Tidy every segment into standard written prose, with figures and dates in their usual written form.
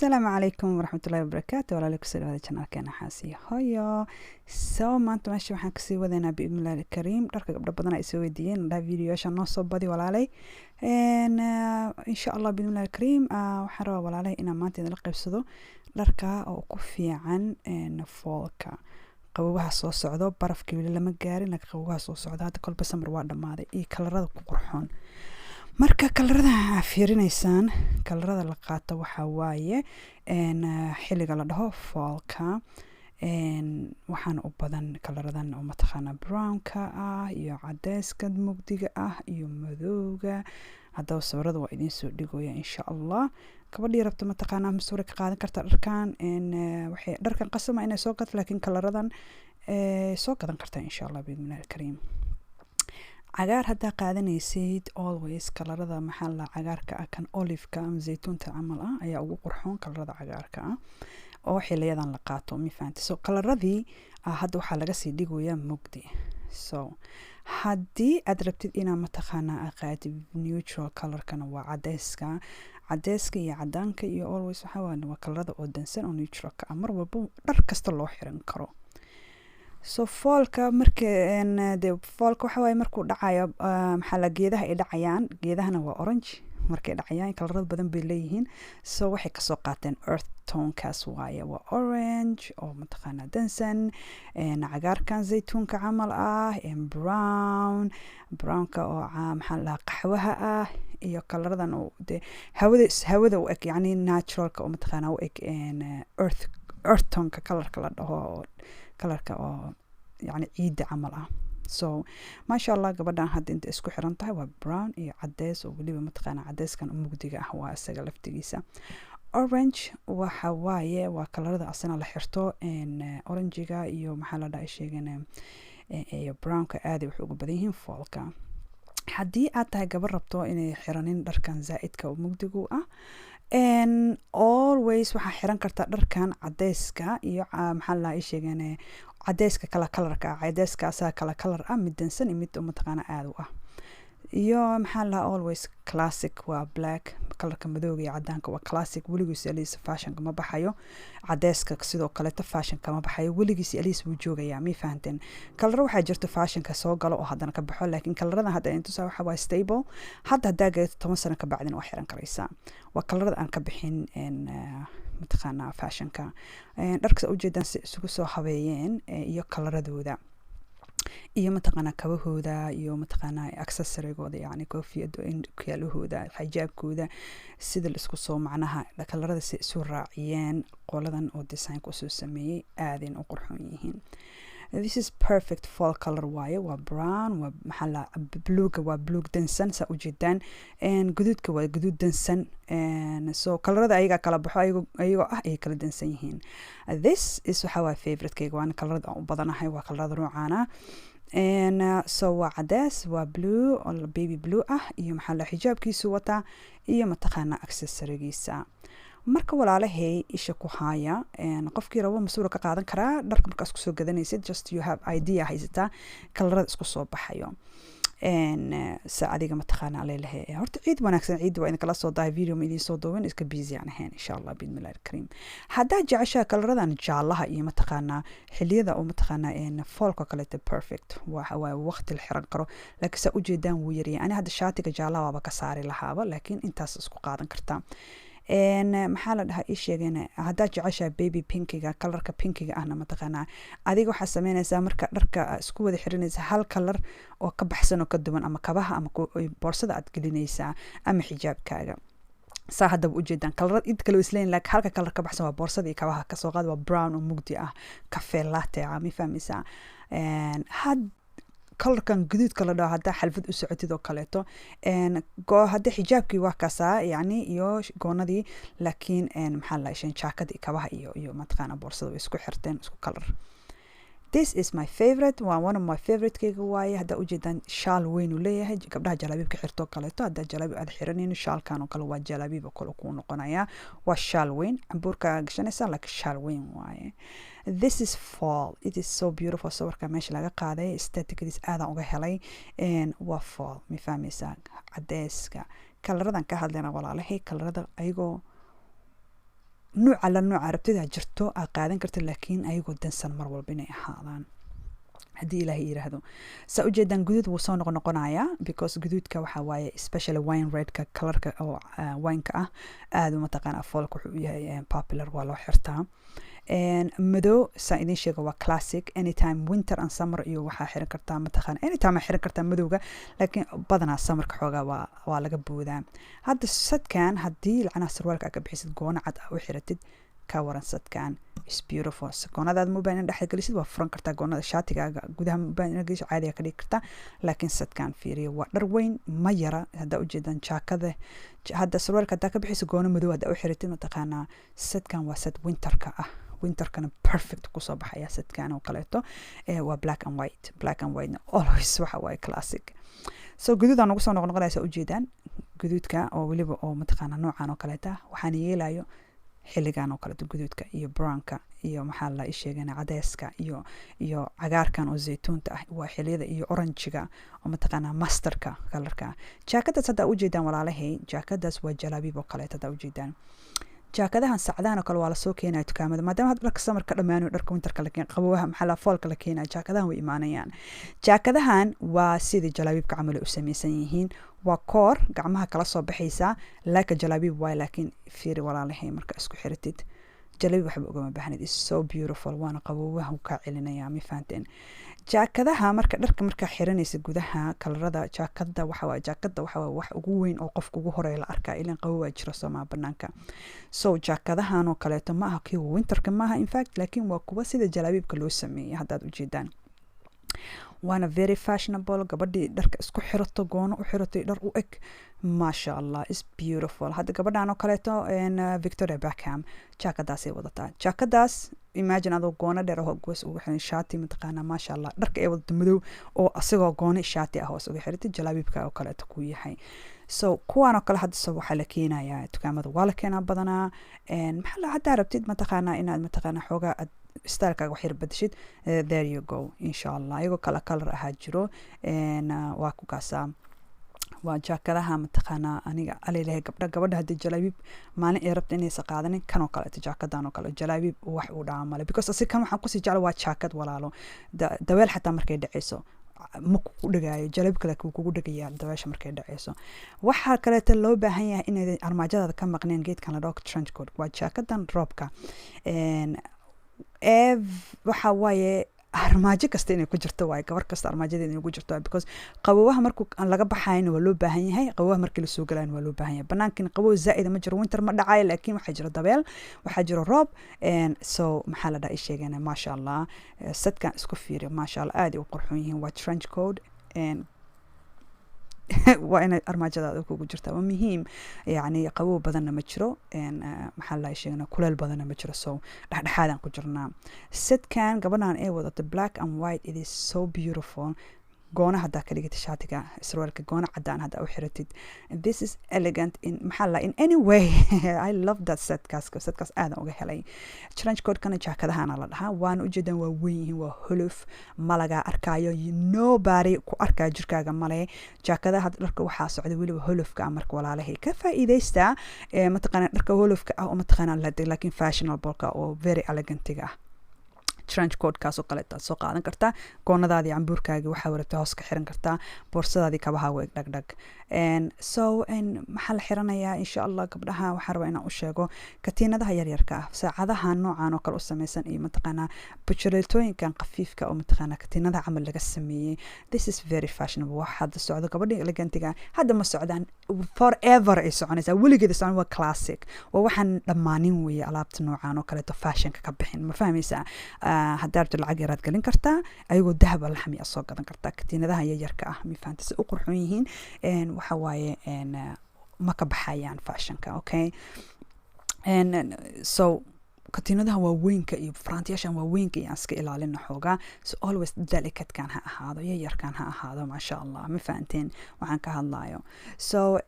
Asalaamu calaykum waraxmatullahi wabarakaatu. Walaali, kusoo dhawaada channelkeena Xaasiyo Hoyo. So maanta meesha waxaan kasii wadaynaa, biidnillahi alkariim, dharka. Gabdho badan ay soo weydiiyeen, dhaha videoyaasha noo soo badi. Walaalay, insha Allah, biidnillahi alkariim, waxaan rabaa, walaalay, inaan maanta idinla qaybsado dharka oo ku fiican fallka, qabowaha soo socdo. Barafkii weli lama gaarin, laakiin qabowaha soo socdo hadda, kolba summer waa dhammaaday, iyo kalarada ku qurxoon. Marka kalarada aa fiirinaysaan, kalarada la qaato waxaa waaye xilliga la dhaho fallka. Waxaana u badan kalaradan oo mataqaana brownka ah iyo cadeyska mugdiga ah iyo madowga. Haddaba sawirada waa idiin soo dhigoya, insha Allah. Gabadhii rabta mataqaanaa masawira ka qaadan karta dharkan. Waxay dharkan qasama inay soo gato, laakiin kalaradan soo gadan kartaa, insha Allah, biidnillahi alkariim. Cagaar haddaa qaadanaysid, always kalarada maxaa la cagaarka ah, kan oliveka ama zaytuunta camal ah ayaa ugu qurxoon kalarada cagaarka ah oo xiliyadan la qaato, mi fahanta? So kalaradii hadda waxaa laga sii dhigayaa mugdi. So haddii aad rabtid inaa mataqaanaa aad qaadatid neutral colorkana, waa cadeyska, cadeyska iyo cadaanka iyo always waxaa waa kalarada oo dansan oo neutralka ah, mar walba dhar kasta loo xiran karo. So fallka marka de fallka waxa waaye markuu dhacayo, maxaa la geedaha ay dhacayaan, geedahana waa orange markay dhacayaan. Kalarada badan bay leeyihiin. So waxay kasoo qaateen earth tonekaas waaye. Waa orange oo mataqaanaa dansan, cagaarkan zaytuunka camal ah, brown, brownka oo maxaa la dhahaa qaxwaha ah, iyo kalaradan oo de hawada u eg, yacni naturalka oo mataqaanaa u eg earth toneka, kalarka la dhaho oo kalarka oo yacni ciidda camal ah. So maasha Allah, gabadhan hadda inta isku xiran tahay waa brown iyo cadeys, oo weliba mataqaana cadeyskan mugdiga ah waa isaga laftigiisa. Orange waxa waaye waa kalarada asana la xirto. Orangiga iyo maxaa la dhahay sheegan iyo brownka aaday waxay ugu badan yihiin fallka. Haddii aad tahay gabar rabto inay xiranin dharkan zaa-idka oo mugdigu ah, always waxaa xiran kartaa dharkan cadeyska iyo maxaa la sheegan cadeyska kala kalarka ah. Cadeyska asaga kala kalar ah, mid dansan iyo mid mataqaana aad u ah, iyo maxaa la always classic waa black. Kalarka madowga iyo cadaanka waa classic, weligiis aliis fashionka ma baxayo. Cadeyska sidoo kaleeto fashionka ma baxayo, weligiis aliis wuu joogayaa, mi fahanteen? Kalaro waxaa jirta fashionka soo galo oo haddana ka baxo, laakiin kalaradan hadda intusaa waxa waa stable. Hadda haddaa gadato, 10 sano ka bacdina waa xiran karaysaa. Waa kalarada aan ka bixin mataqaanaa fashionka. Dharkas ujeedaan si isugu soo habeeyeen iyo kalaradooda iyo mataqaanaa kabahooda iyo mataqaanaa accessorygooda, yacni koofiyada, okiyaalahooda, xijaabkooda, sida la isku soo macnaha kalarada si isu raaciyeen qoladan oo designka usoo sameeyey, aadayn u qurxoon yihiin. This is perfect fall color waaye. Waa brown, waa maxaa la bluega, waa blue dansan saa ujeedaan. Guduudka waa guduud dansan. So kalarada ayagaa kala baxo, ayagoo ah ayay kala dansan yihiin. This is waxa waa favoritekeyga, waana kalarada aan u badanahay, waa kalarada noocaana. So waa cadees, waa blue oo baby blue ah, iyo maxaa la xijaabkiisu wataa iyo mataqaana accessorygiisa. Marka walaalahay, isha ku haaya. Qofkii rabo masuura ka qaadan karaa dharka markaa isku soo gadanaysid. Just you have idea haysataa kalarada isku soo baxayo sa adiga mataqaana leelahay. Horta ciid wanaagsan. Ciidda waa idinkala soo dahay, video ma idiin soo duubin, iska busy aan ahayn. Insha Allah, biidnillahi alkariim, haddaad jeceshaha kalaradan jaalaha iyo mataqaanaa xiliyada oo mataqaanaa fallka kaleeta, perfect waxa waaye, waqti la xiran karo. Laakiin saa ujeedaan wuu yaryahay. Ani hadda shaatiga jaalaha waaba ka saari lahaaba, laakiin intaas isku qaadan kartaa. Maxaa la dhahaa ii sheegeen, haddaad jeceshahay baby pinkiga, kalarka pinkiga ahna, mataqaanaa adiga waxaa sameynaysaa marka dharka isku wada xiranaysa hal kalar oo ka baxsan oo ka duwan, ama kabaha ama boorsada aad gelinaysaa ama xijaabkaaga. Saa haddaba ujeedaan, kalarad id kale isleeyin, laakiin halka kalar ka baxsan waa boorsada iyo kabaha. Kasoo qaad waa brown oo mugdi ah, cafe latte ah, mi fahmaysaa? Had kalarkan guduudka la dhaho, haddaa xalfad u socotid oo kaleeto, hadda xijaabkii waa kaasaa, yacni iyo goonadii, laakiin maxaa la sheen jaakada iyo kabaha iyo mataqaana boorsada way isku xirteen, isku kalar. This is my favorite, waa one of my favoritekeyga waaye. Haddaa ujeedaan, shaal weyn uu leeyahay. Gabdhaha jalaabiibka xirtoo kaleeto, haddaa jalaabiib aad xiranayno, shaalkan oo kale waa jalaabiib oo kale kuu noqonaya. Waa shaal weyn, cambuurka gashanaysa, laakiin shaal weyn waaye. This is fall, it is so beautiful. Sawirka meesha laga qaaday aestheticadiis aadaan uga helay. Waa fall, ma fahmaysaa? Cadeyska kalaradan ka hadlayna, walaalahay, kalarada ayagoo Nuuca la nuuca rabtidaa jirto aad qaadan kartid, laakiin ayagoo dansan mar walba inay ahaadaan, haddii Ilaahay yiraahdo. Saa ujeedaan, guduud wuu soo noqonoqonayaa, because guduudka waxa waaye, especially wine redka, colorka oo wineka ah, aada mataqaana fallka wuxuu u yahay popular, waa loo xirtaa. Madow, saan idiin sheega, waa classic. Anytime, winter and summer iyo waxaa xiran kartaa, mataqaana, anytime aa xiran kartaa madowga, laakiin badanaa summerka xoogaa waa laga boodaa. Hadda setkan haddii lacnaha sarwaalka aa ka bixisid, goono cad aa u xiratid, ka waran? Setkan is beautiful. Goonadaada ma ubaahan in dhexda gelisid, waa furan kartaa. Goonada shaatigaaga gudaha ma ubaahan inaad gelisid, caadiga ka dhigi kartaa. Laakiin setkan fiiriyo, waa dhar weyn, ma yara. Haddaa ujeedaan jaakada, hadda sarwaalka haddaa ka bixiso, goono madow haddaa u xiratid, mataqaanaa, setkan waa set winterka ah, winterkana perfect kusoo baxaya setkan oo kaleeto. Waa black and white. Black and white always waxa waaye classic. So guduudaan ugu soo noqnoqonaysa, ujeedaan guduudka oo weliba oo mataqaanaa noocan oo kaleeta. Waxaana yeelayo xilligan oo kaleeto guduudka iyo brownka iyo, maxaa la sheegana, cadeyska iyo cagaarkan oo zaytuunta ah, waa xiliyada, iyo oranjiga oo mataqaanaa mustardka colorka. Jaakadaas haddaa ujeedaan, walaalahay, jaakadaas waa jalaabiib oo kaleeto. Haddaa ujeedaan jaakadahan sacdaan oo kale, waa lasoo keenaya dukaamada, maadaama hadda dharka summerka dhammaanayo, dharka winterka la keen, qabowaha, maxaa la, fallka la keenaya, jaakadahan way imaanayaan. Jaakadahan waa sidii jalaabiibka camal ay u samaysan yihiin. Waa koor gacmaha kala soo baxaysaa, like jalaabiib waay. Laakiin fiiri, walaalahay, marka isku xiratid, jalaabiib waxba ugama baahnid. Is so beautiful, waana qaboowaha kaa celinaya. Ma fahanteen? Jaakadaha marka dharka markaa xiranaysa gudaha, colorada jaakada waxa waaye, jaakada waxa waaye wax ugu weyn oo qofka ugu horeeya la arkaa, ilan qabowaa jiro soomaa banaanka. So jaakadahan oo kaleeto ma aha kiwa winterka, maaha infact, laakiin waa kuwa sida jalaabiibka loo sameeyay, haddaad ujeedaan, waana very fashionable. Gabadhii dharka isku xirato, goono u xiratay, dhar u eg, maasha Allah, is beautiful. Hadda gabadhan oo kaleeto, Victoria Beckham, jaakadaasay wadataa. Jaakadaas imagine adoo goono dheer oo goos ugu xiran, shaati, mataqaanaa, maasha Allah, dharka ay wadato madow oo asagoo goono shaati ah hoos uga xiratay, jalaabiibka oo kaleeto ku yahay. So kuwaan oo kale hadda so waxaa la keenayaa dukaamada, waa la keenaa badanaa. Maxaa la, haddaa rabtid, mataqaanaa, inaad, mataqaanaa, xoogaa aad stylekaaga wax yar badashid, there you go, insha Allah. Iyagoo kala color ahaa jiro, waa ku kaasaa. Waa jaakadaha, mataqaanaa, aniga alalehay gabdha, gabadha haddii jalaabiib maalin ay rabta inaysa qaadanin, kan oo kaleeto, jaakadan oo kale, jalaabiib wax uu dhaama male, because asi kan waxaan kusii jecla waa jaakad, walaalo. Dabeel xataa markay dhaceyso ma kugu dhagaayo. Jalaabiib kale wuu kugu dhagayaa dabeesha markay dhaceyso. Waxaa kaleeto loo baahan yahay inay armaajadaada ka maqneen geedkan la dhaho trench coat. Waa jaakadan roobka. Waxa waaye armaajo kasta inay ku jirto waaye, gabar kasta armaajadeeda inay ku jirto waaye, because qabowaha markuu laga baxayna waa loo baahan yahay, qabowaha markii lasoo galayna waa loo baahan yahay. Banaankiina qabow zaa'ida ma jiro, winter ma dhacayo, laakiin waxaa jiro dabeel, waxaa jiro roob. So maxaa la dhaha, sheegana, maasha Allah, setkan isku fiiriyo, maasha Allah, aad ay u qurxoon yihiin. Waa trench coat, waa inay armaajadaada kugu jirtaa, waa muhiim. Yacni qabow badanna ma jiro, maxaa la sheegna, kuleel badanna ma jiro, so dhexdhexaadaan ku jirnaa. Setkan gabadhan ay wadato, black and white, it is so beautiful. Goona haddaa ka dhigatid shaatiga, sarwaalka goona cadaan haddaa u xiratid, this is elegant in, maxaa la, in any way. I love that setkaas. Setkaas aadan uga helay. Trench coatkana jaakadahana la dhahaa, waana ujeedaan, waa weyn yihiin, waa holuf, malagaa arkaayo, nobody ku arkaayo jirkaaga male. Jaakadaha dharka waxaa socda weliba holofka ah. Marka walaalahay, ka faa'iidaysta, mataqaana, dharka holofka ah oo, mataqaana, laakiin fashionableka oo very elegantiga ah, trench coatkaas oo kaleeta soo qaadan kartaa. Goonadaadii, cambuurkaagii, waxaa waratay hoos ka xiran kartaa, boorsadaadii, kabaha weeg, dhagdhag. So maxaa la xiranayaa, insha Allah? Gabdhaha waxaa rabaa inaan u sheego katiinadaha yaryarka ah, saacadaha noocan oo kale u sameysan, iyo mataqaanaa bujareetooyinkan khafiifka oo, mataqaanaa, katiinadaha camal laga sameeyey. This is very fashionable. Wax hadda socdo, gabadhii elegantiga, hadda ma socdaan, forever ay soconaysaa, weligeeda socon. Waa classic, waa waxaan dhammaanin weeye alaabta noocan oo kaleeto, fashionka ka bixin. Ma fahmaysaa? Haddaa rabto, lacag yaraad gelin kartaa, ayagoo dahaba laxmi a soo gadan kartaa, katiinadaha yaryarka ah. Ma fahanta si u qurxoon yihiin? Waxa waaye ma ka baxayaan fashionka, okay? So katiinadaha waaweynka iyo faraantiyaashan waaweynka iyo aan iska ilaalina xoogaa. So always delicatekan ha ahaado, yaryarkan ha ahaado, maasha Allah. Ma fahanteen waxaan ka hadlayo? So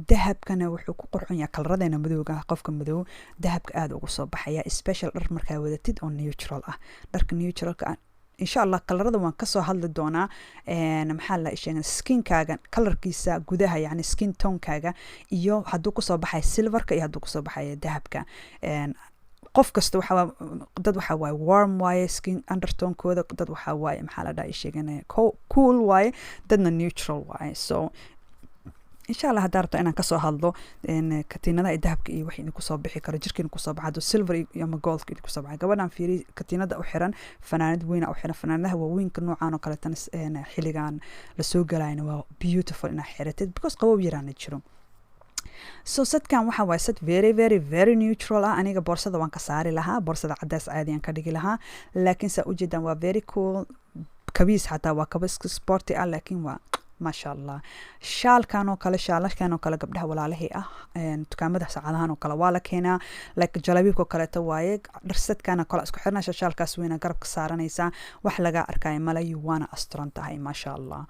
dahabkana wuxuu ku qurxon yahay coloradeena madowga. Qofka madow dahabka aada ugu soo baxaya, special dhar markaa wadatid oo neutral ah, dharka neutralka ah. Insha Allah kalarada waan kasoo hadli doonaa. Maxaa la sheegay, skinkaaga kalarkiisa gudaha, yani skin tonekaaga, iyo hadduu kusoo baxay silverka iyo hadduu kusoo baxay dahabka. Qof kasta waxa dad waxa waaye warm waaye skin undertonekooda, dad waxa waaye, maxaa la dhahay, sheegan cool waaye, dadna neutral waaye. So insha Allah haddaa rabto inaan kasoo hadlo katiinadaha iyo dahabka iyo wax idinku soo bixi karo, jirkiina kusoo baxa, hadduu silver ama goldka idinku soo baxay. Gabadhan fiiri, katiinada u xiran, fanaanad weyna u xiran. Fanaanadaha waaweynka noocan oo kaleetana xilligan lasoo galayna waa beautiful inaad xiratid, because qabow yaraana jiro. So setkan waxa waaye set very, very, very neutral ah. Aniga boorsada waan ka saari lahaa, boorsada cadays caadi aan ka dhigi lahaa, laakiin saa ujeedaan waa very cool. Kabiis xataa waa kaba iska sporty ah, laakiin waa maasha Allah. Shaalkan oo kale, shaalaskan oo kale, gabdhaha walaalahii ah, dukaamada saacadahan oo kale waa la keenaa, like jalabiibka oo kaleeto waaye. Dharsadkana kale isku xirnaysa, shaalkaas weyna garabka saaranaysaa, wax laga arkaya malayo, waana asturan tahay, maasha Allah.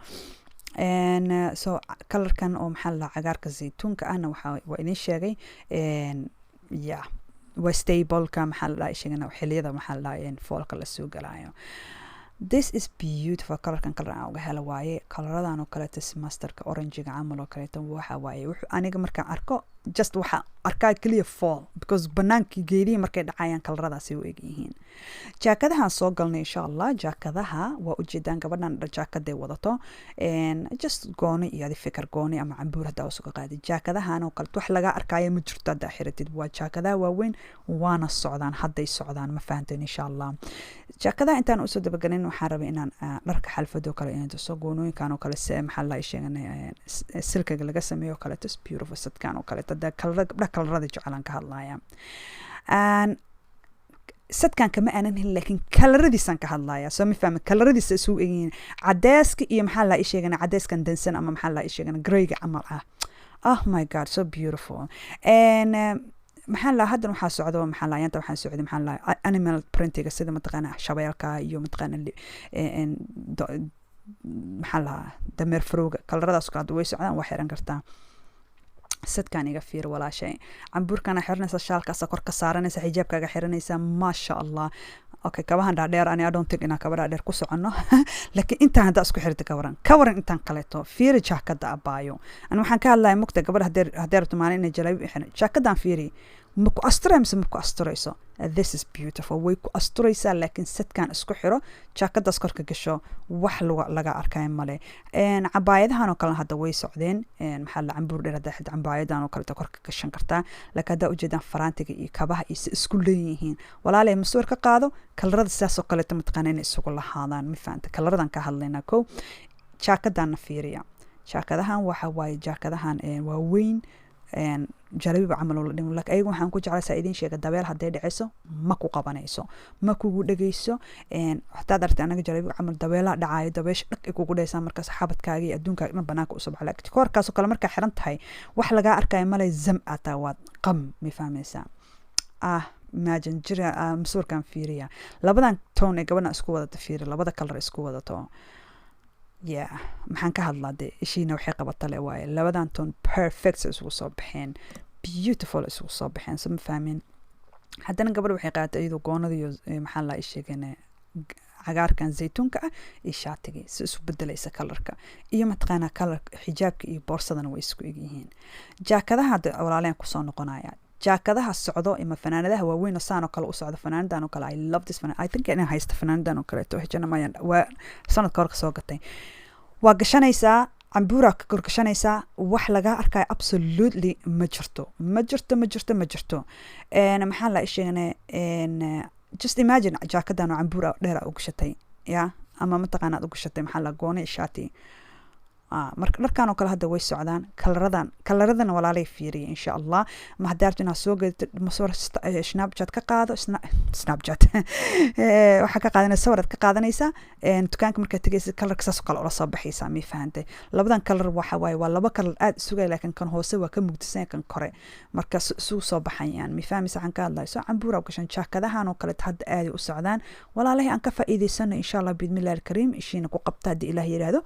So kalarkan oo, maxaa la, cagaarka zaytuunka ahna waxa waa idin sheegay. Ya, waa stableka, maxaa la dhahay, sheegana xiliyada, maxaa la dhahay, fallka lasoo galayo. This is beautiful. Kalarkan kalar aan uga helo waaye. Kalaradan oo kaleeto, masterka orangega camal oo kaleeto, waxa waaye aniga markaan arko just waxa arkaa keliya fall, because banaankii geedihii markay dhacayaan kalaradaasi u eg yihiin. Jaakadahan soo galnay insha Allah. Jaakadaha waa ujeedaan, gabadhan jaakaday wadato, just gooni iyo adi fikir gooni ama cambuur haddaa usuga qaadi. Jaakadahan oo kaleeto wax laga arkaayo ma jirto haddaa xiratid. Waa jaakadaha waaweyn, waana socdaan, hadday socdaan, ma fahanteen? Insha Allah jaakadaha intaan usoo dabagelin, waxaan rabay inaan dharka xalfadoo kale inaan tuso. Goonooyinkan oo kale, se maxaa la sheeganay, silkaga laga sameeyo oo kaleeto, beautiful. Sadkan oo kaleeto hadda kalara, gabdhaha kalarada jecelaan ka hadlaya. Sadkan kama aanan helin, laakiin kalaradiisaan ka hadlaya, soo ma fahmi? Kalaradiisa isugu egyihiin, cadeyska iyo, maxaa la sheegana, cadeyskan dansan ama, maxaa la sheegana, greyga camal ah. Oh my God, so beautiful. And maxaa la, haddan waxaa socdo, maxaa la, ayaanta waxaa socday, maxaa la, animal printiga, sida mataqaana shabeelka iyo mataqaana maxaa la, dameer farowga. Kalaradaas kale hadda way socdaan, waa xiran kartaa. Sadkan iga fiir, walaashay. Cambuurkana xiranaysa, shaalkaasa kor ka saaranaysa, xijaabkaaga xiranaysa, maasha Allah. Okay, kabahan dhaadheer ani I don't think inaan kaba dhaadheer ku soconno, laakiin intaan haddaa isku xirta, ka waran? Ka waran intaan kaleeto? Fiiri jaakada, abaayo. Ani waxaan ka hadlaya mugta gabadha haddee rabto maalin inay jalaabiib xiran. Jaakadan fiiri, ma ku asturay mise ma ku asturayso? This is beautiful. Way ku asturaysaa, laakiin sadkan isku xiro, jaakadaas korka gasho, wax laga arkaya male. Cabaayadahan oo kalena hadda way socdeen. Maxaa la, cambuur dheer hadda xid, cabaayadan oo kaleeto korka gashan kartaa. Laakiin haddaa ujeedaan faraantiga iyo kabaha iyo si isku leeyihiin, walaalay, masuur ka qaado. Kalarada sidaas oo kaleeto mataqaana inay isugu lahaadaan, ma fahanta? Kalaradan ka hadlaynaa. Kow, jaakadana fiiriya. Jaakadahan waxa waaye jaakadahan waaweyn, jalabiba camal oo la dhimo, laakiin ayagu waxaan ku jeclaa, saa idiin sheega, dabeel hadday dhacayso ma ku qabanayso, ma kugu dhegeyso. Hadaad aragtay anaga jalabiba camal, dabeelaa dhacaayo, dabeesha dhag ay kugu dhaysaa, markaas xabadkaaga iyo adduunkaaga dhan banaanka usoo baxa. Laakiin koorkaasoo kale markaa xiran tahay, wax lagaa arkayo malay, zam ataa waad qam, ma fahmaysaa? Ah, imagine jira masuurkan fiiriya. Labadan tone ee gabadhan isku wadata fiiri, labada kalar isku wadato. Yeah, maxaan ka hadlaa dee? Ishiina waxay qabata le waaye. Labadan tone perfect isugu soo baxeen, beautiful isugu soo baxeen, so ma fahmin? Haddana gabadh waxay qaadatay iyadoo goonada iyo, maxaa la sheegane, cagaarkan zaytuunka ah iyo shaatigii, si isu bedelaysa kalarka iyo mataqaanaa kalarka xijaabka iyo boorsadana way isku egyihiin. Jaakadaha hadda walaaleen kusoo noqonaya, jaakadaha socdo ama fanaanadaha waaweyn oo saan oo kale u socdo. Fanaanadan oo kale, I love this fanaan. I think inaan haysto fanaanadan oo kaleeto hijana mayan, waa sanadka hore kasoo gatay. Waa gashanaysaa, cambuuraa ka kor gashanaysaa, wax lagaa arkayo absolutely ma jirto, ma jirto, ma jirto, ma jirto. Maxaa la sheegane, just imagine jaakadan oo cambuur dheer u gashatay ya, ama mataqaana aad u gashatay, maxaa la, gooni shati. Marka dharkan oo kale hadda way socdaan, kalaradan, kalaradana walaalay fiiriya insha Allah. Ma haddaa rabto inaad soo gadato, masawir Snapchat ka qaado, Snapchat waxaa ka qaadanaysa, sawir aad ka qaadanaysaa. Dukaanka markaad tegaysa, kalarka saas oo kale ula soo baxaysaa, mi fahantay? Labadan kalar waxa waaye waa laba kalar aad isugaya, laakiin kan hoose waa ka mugdisan kan kore, marka isugu soo baxayaan, mi fahmaysa waxaan ka hadlayo? Soo cambuura gashan. Jaakadahan oo kaleeto hadda aaday u socdaan, walaalahay, aan ka faa'iidaysano insha Allah biidnillahi alkariim. Ishiina ku qabta haddii Ilaah yiraahdo.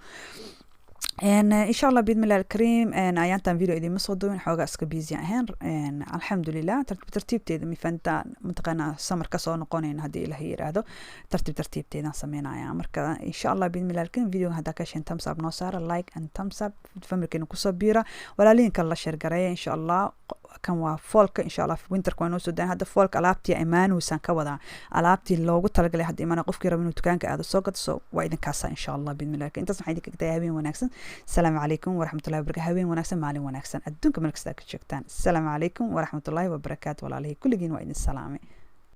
Insha Allah biidni illahi alkariim, ayaantan video idiinma soo duwin, xoogaa iska busy ahayn. Alxamdulilah, tartiib tartiibteeda mifanta mataqaanaa summer kasoo noqonayna, haddii Ilaah yiraahdo, tartiib tartiibteedaan sameynaya. Marka insha Allah biidni illahi alkariim, videoga haddaa ka hesheen, thumbs up noo saara, like and thumbs up, familkeena kusoo biira, walaalihinka la share gareeya insha Allah. Kan waa fallka, insha Allah winterka waa noo soo daan. Hadda fallka alaabtii imaanuusan ka wadaa, alaabtii loogu talagalay hadda imaana, qofkii raba inuu dukaanka aado soo gato. So waa idinkaasa insha Allah biidni illahi. Intaas waxaan idinkaga tagay habeen wanaagsan. Asalaamu calaykum waraxmatullahi wabarakatu. Habeen wanaagsan, maalin wanaagsan, adduunka meel kasta ka joogtaan. Asalaamu calaykum waraxmatullahi wabarakaatu. Walaalihii kulligiin waa idin salaamay.